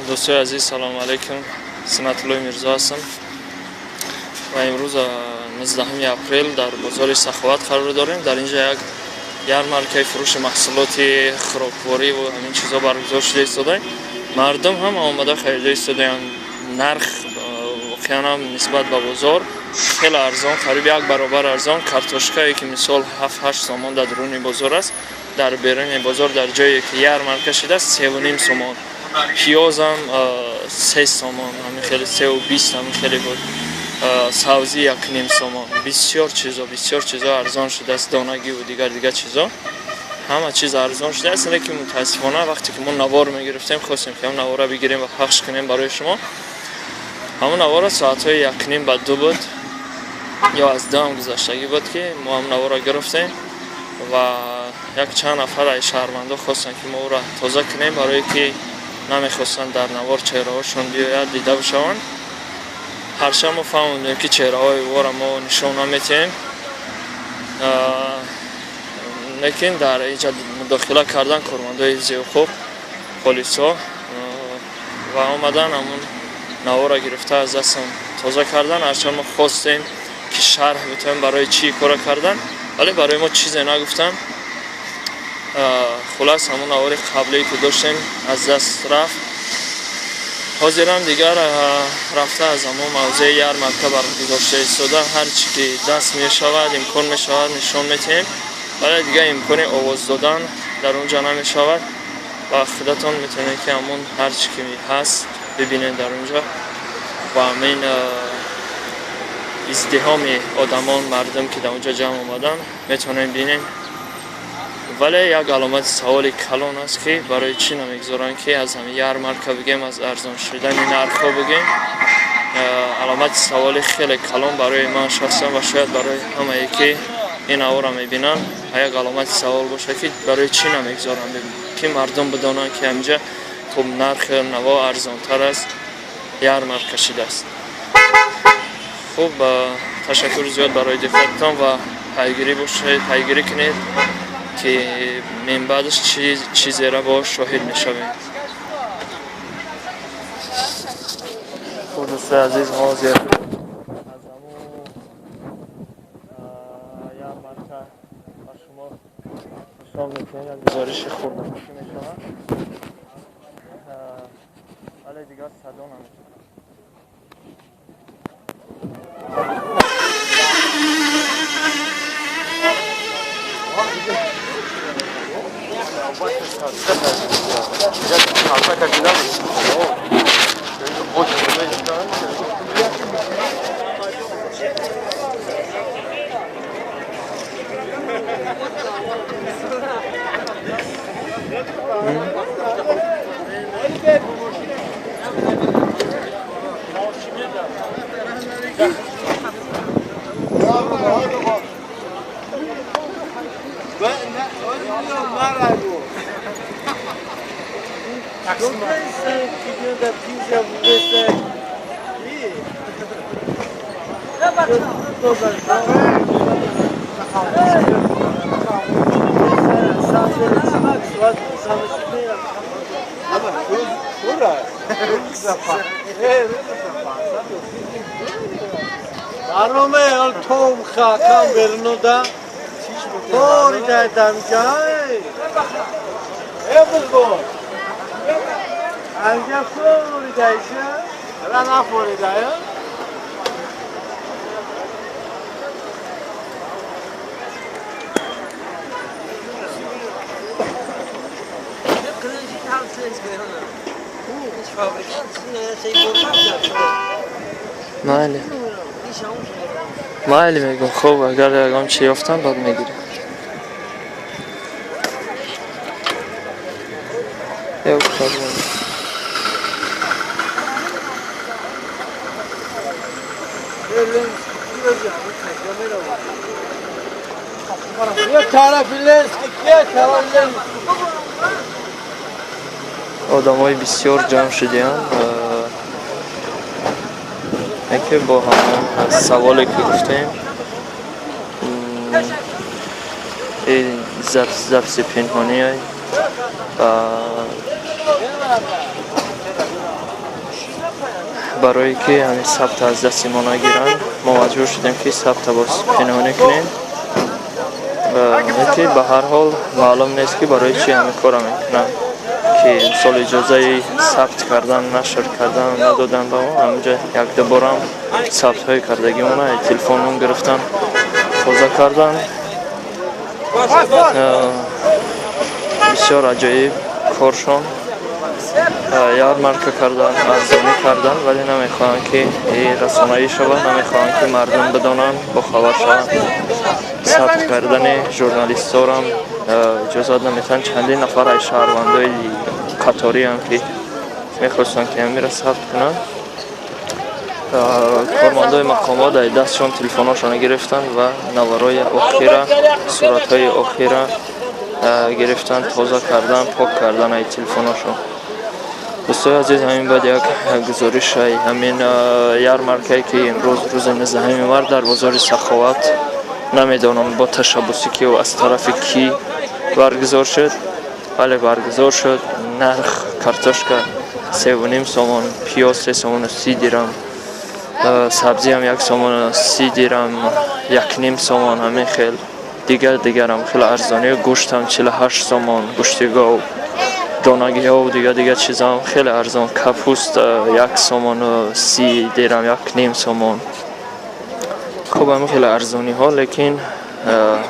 Дӯстои азиз, салому алайкум. Сунатуллои Мирзо ҳастам ва имрӯз 19 апрел дар бозори Саховат қарор дорем. Дар инҷа як ярмаркаи фурӯши маҳсулоти хӯрокворӣ ва ҳамин чизҳо баргузор шуда истодаем. Мардум ҳама омада харида истодаанд. Нарх воқеан ҳам нисбат ба бозор хеле арзон, қариб як баробар арзон. Картошкае ки мисол 7-8 сомон дар дуруни бозор аст, дар беруни бозор, дар ҷое ки ярмарка шудааст, 3,5 сомон. Пиёзам 3 сомон, ҳамин хеле 3,20, ҳамин хеле буд. Савзӣ 1,5 сомон. Бисёр чизо, бисёр чизо арзон шудааст, донагиву дигар дигар чизо, ҳама чиз арзон шудааст. Лекин мутаассифона, вақте ки мо навор мегирифтем, хостем ки ҳам навора бигирем ва пахш кунем барои шумо, ҳамон навора соатҳои 1:30 ба 2 буд ё аз 2 ҳам гузаштагӣ буд, ки мо ҳам навора гирифтем ва як чанд нафар аз шаҳрвандо хостанд, ки мо ӯро тоза кунем, барое ки намехостанд дар навор чеҳраҳошон биёяд, дида бишаванд. Ҳарчанд мо фаҳмондем, ки чеҳраҳои ӯро мо нишон наметиҳем, лекин дар инҷа мудохила кардан кормандои ҳифзи ҳуқуқ, полисҳо, ва омадан ҳамун навора гирифта аз дастам тоза кардан. Ҳарчанд мо хостем, ки шарҳ битавем, барои чӣ кора кардан, вале барои мо чизе нагуфтанд. Хулас, ҳамун навори қаблие ки доштем, аз даст рафт. Ҳозирам дигар рафта аз ҳамон мавзеи ярмарка баргузошта истода, ҳар чӣ ки даст мешавад, имкон мешавад, нишон метиҳем, вале дигар имкони овоз додан дар он ҷо намешавад ва худатон метавонед, ки ҳамон ҳар чӣ ки ҳаст, бибинед дар он ҷо ва ҳамин издиҳоми одамон, мардум, ки дар он ҷо ҷамъ омаданд, метавонем бинем. Вале як аломати саволи калон аст, ки барои чӣ намегузоранд, ки аз ҳамин ярмарка бигем, аз арзон шудани нархҳо бигем. Аломати саволи хеле калон барои ман шахсан ва шояд барои ҳамае, ки ин навора мебинанд, як аломати савол бошад, ки барои чӣ намегузоранд, ки мардум бидонанд, ки ҳаминҷа хуб нархи наво арзонтар аст, ярмарка шудааст. Хуб, ташаккури зиёд барои диққататон ва пайгирӣ бошед, пайгирӣ кунед, ки минбаъдаш чизеро бо шоҳид мешавем. Хуб, дӯстои азиз, ҳозир аз ҳамун ярмарка ба шумо нишон метиҳем, як гузориши хурдакушӣ мешавад, вале дигар садо намешавад. Барнома том хакам бернода тори дайдамҷай эбузбо анҷа фори дайша ра нафори дая. Майли, майли, мегӯм. Хуб, агар ягон чи ёфтам, баъд мегирем. Ё проблема. یه طرف لنسکی یه طرف لنسکی. Одамои бисёр ҷамъ шудианд, яке бо ҳамон саволе, ки гуфтем, записи пинҳонӣ ва Барое ки ҳамин сабта аз дасти мо нагиранд, мо маҷбур шудем, ки сабта боз пинҳонӣ кунем. Ки ба ҳар ҳол маълум нест, ки барои чӣ ҳамин корро мекунанд, ки мисол иҷозаи сабт кардан, нашр кардан надодан ба мо. Ҳаминҷа якдуборам сабтҳои кардагимона телефонмон гирифтан, тоза кардан. Бисёр аҷоиб коршон. Ярмарка кардан, арзонӣ кардан, вале намехоҳанд, ки расонаӣ шавад, намехоҳанд, ки мардум бидонанд, бохабар шаванд. Сабт кардани журналистҳорам иҷозат наметиҳанд. Чандин нафар аз шаҳрвандои қаториам, ки мехостанд, ки ҳаминро сабт кунанд, кормандои мақомот дар дастшон телефонҳошонро гирифтанд ва наварои охира, суратҳои охира гирифтанд, тоза кардан, пок кардан ай телефонҳошон. Дӯстои азиз, ҳамин баъд як гузоришай ҳамин ярмаркае, ки имрӯз, рӯзи 19 март, дар бозори Саховат, намедонам бо ташаббуси ки, аз тарафи кӣ баргузор шуд, вале баргузор шуд. Нарх картошка 3,5 сомон, пиёз 3 сомону 30 дирам, сабзиам 1 сомону 30 дирам, 1,5 сомон, ҳамин хел дигар дигарам хеле арзонӣ. Гӯштам 48 сомон, гӯшти гов, донагиҳову дигар дигар чизам хеле арзон. Капуст 1 сомону 30 дирам, 1,5 сомон. Хуб, ҳамин хеле арзониҳо, лекин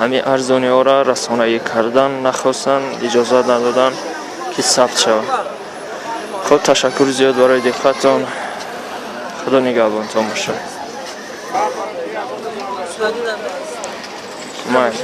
ҳамин арзониҳоро расонаӣ кардан нахостанд, иҷозат надоданд, ки сабт шавад. Хуб, ташаккур зиёд барои диққатон. Худо нигаҳбонтон бошад. Майли.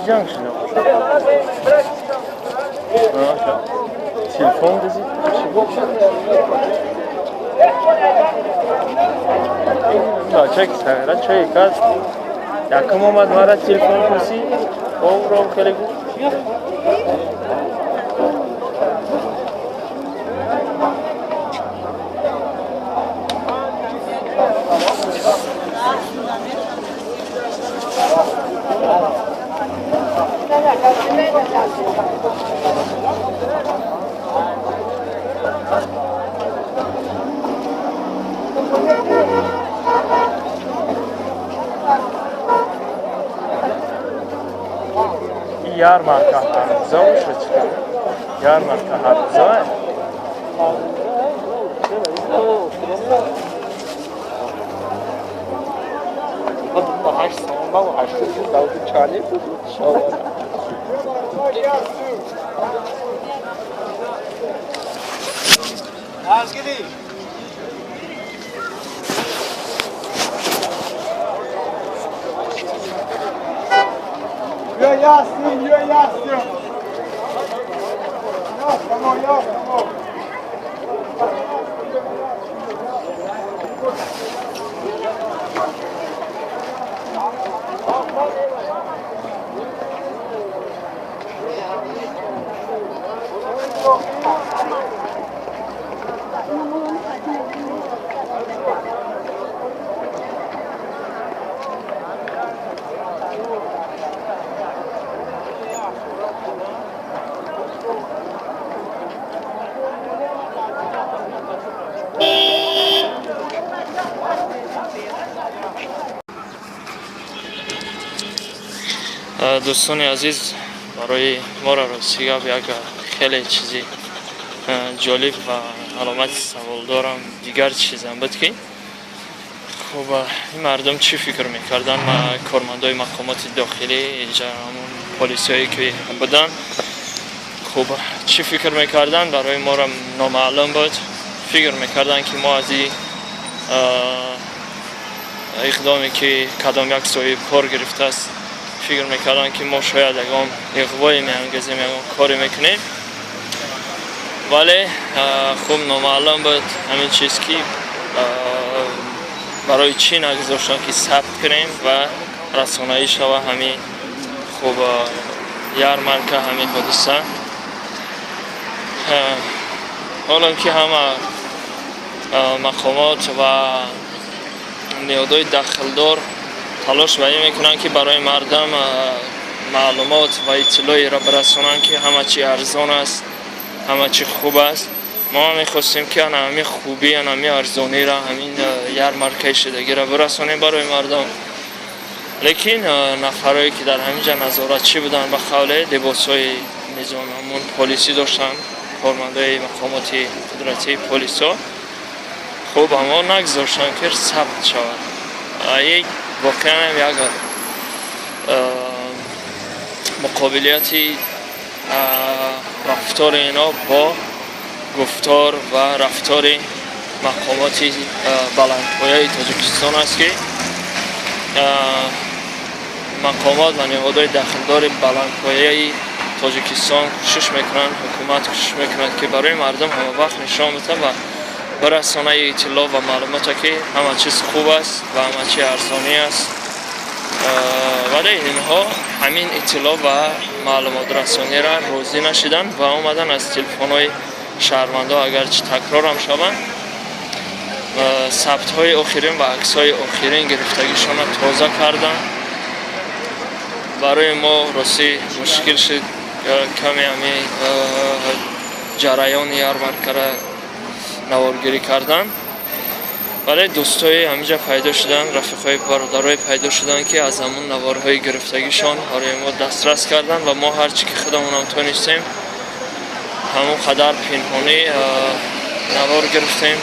Ҷанг шуда бошад? Телефон дизид, чӣ бошад? Бача ки сағира чой кард, якум омад, мара телефон пурсид, ром хеле гуфт. Ярмарка ҳаррӯза бошад, чӣ ярмарка ҳаррӯза? 8 сомон ба 80 чане буд. Азгири. Бیا یاسین، بیا یاسین. یا تمام، یا تمام. Дӯстони азиз, барои моро рости гап як хеле чизи ҷолиб ва аломати саволдорам дигар чизам буд, ки хуб, ин мардум чӣ фикр мекарданд? Кормандои мақомоти дохилӣ инҷа, ҳамон полисиҳое ки буданд, хуб, чӣ фикр мекарданд, барои моро номаълум буд. Фикр мекарданд, ки мо аз ин иқдоме, ки кадом як соҳибкор гирифтааст, фикр мекарданд, ки мо шояд ягон иғвое меангезем, ягон коре мекунем. Вале хуб номаълум буд ҳамин чиз ки барои чӣ нагузоштанд ки сабт кунем ва расонаӣ шава ҳамин хуб ярмарка, ҳамин ҳодиса. Ҳоло ки ҳама мақомот ва ниҳодҳои дахлдор талош ба ин мекунанд ки барои мардам маълумот ва иттилоеро бирасонанд ки ҳама чи арзон аст, ҳама чи хуб аст. Мо ҳам мехостем ки ана ҳамин хубӣ, ана ҳамин арзониро, ҳамин ярмаркаи шидагиро бирасонем барои мардум. Лекин нафарое ки дар ҳамин ҷа назоратчӣ буданд, ба қавле либосҳои низом ҳамун полисӣ доштанд, кормандои мақомоти қудратии полисо, хуб ҳамо нагузоштанд ки сабт шавад. Ин воқеан як муқобилияти рафтори ино бо гуфтор ва рафтори мақомоти баландпояи Тоҷикистон аст ки мақомот ва ниҳодҳои дахлдори баландпояи Тоҷикистон кӯшиш мекунанд, ҳукумат кӯшиш мекунад ки барои мардум ҳамавақт нишон диҳад ва бирасонаи иттилоъ ва маълумота ки ҳама чиз хуб аст ва ҳама чи арзонӣ аст. Вале инҳо ҳамин иттилоъ ва маълумотрасониро розӣ нашиданд ва омаданд аз телефонҳои шаҳрвандо, агарчи такрорам шаванд, сабтҳои охирин ва аксҳои охирин гирифтагишонро тоза карданд. Барои мо ростӣ мушкил шуд каме ҳамин ҷараёни ярмаркара наворгирӣ кардан. Вале дӯстои ҳаминҷа пайдо шуданд, рафиқҳои бародарое пайдо шуданд ки аз ҳамун наворҳои гирифтагишон барои мо дастрас карданд ва мо ҳарчи ки худамонам тонистем ҳамон қадар пинҳонӣ навор гирифтем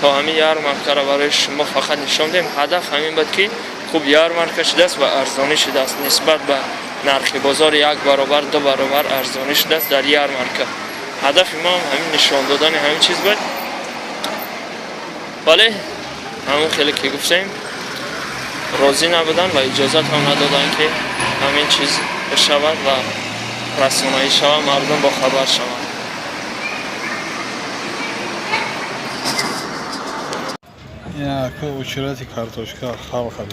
то ҳамин ярмаркаро барои шумо фақат нишон диҳем. Ҳадаф ҳамин буд ки хуб ярмарка шудааст ва арзонӣ шудааст, нисбат ба нархи бозор як баробар, ду баробар арзонӣ шудааст дар ярмарка. Ҳадафи мо ҳамин нишон додани ҳамин чиз буд. Вале ҳамон хеле ки гуфтем розӣ набуданд ва иҷозат ҳам надоданд ки ҳамин чиз бишавад ва расонаӣ шавад, мардум бохабар шаванд. Ина очерети картошка халқа.